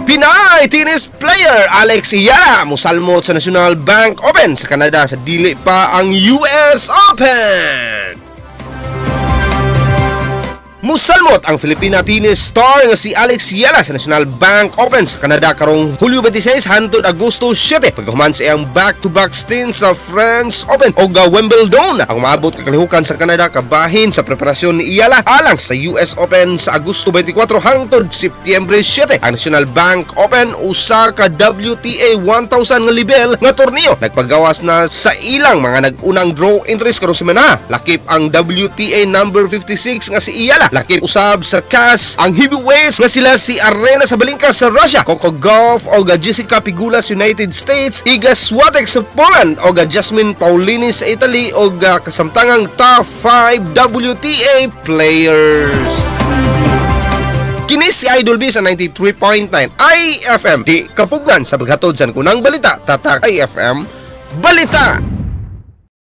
Pinay tennis player Alex Eala musalmot sa National Bank Open sa Canada sa dili pa ang US Open. Musalmot ang Filipina tennis star nga si Alex Eala sa National Bank Open sa Canada karong Hulyo 26 hangtod Agosto 7, pagkahuman sa iyang back-to-back stint sa French Open o Wimbledon. Ang maabot kakalihukan sa Canada kabahin sa preparasyon ni Eala alang sa US Open sa Agosto 24 hangtod Setyembre 7. Ang National Bank Open, usa ka WTA 1000 nga level nga torneo, nagpagawas na sa ilang mga nag-unang draw entries karong semana. Lakip ang WTA number 56 nga si Eala. Lakip usab sa cast ang heavyweights nga sila si Aryna Sabalenka sa Russia, Coco Gauff o Jessica Pegula sa United States, Iga Swiatek sa Poland o Jasmine Paolini sa Italy o kasamtangang top 5 WTA players. Kini si Idol B sa 93.9 IFM. Di kapugnan sa paghatod sa kunang balita. Tatak IFM Balita!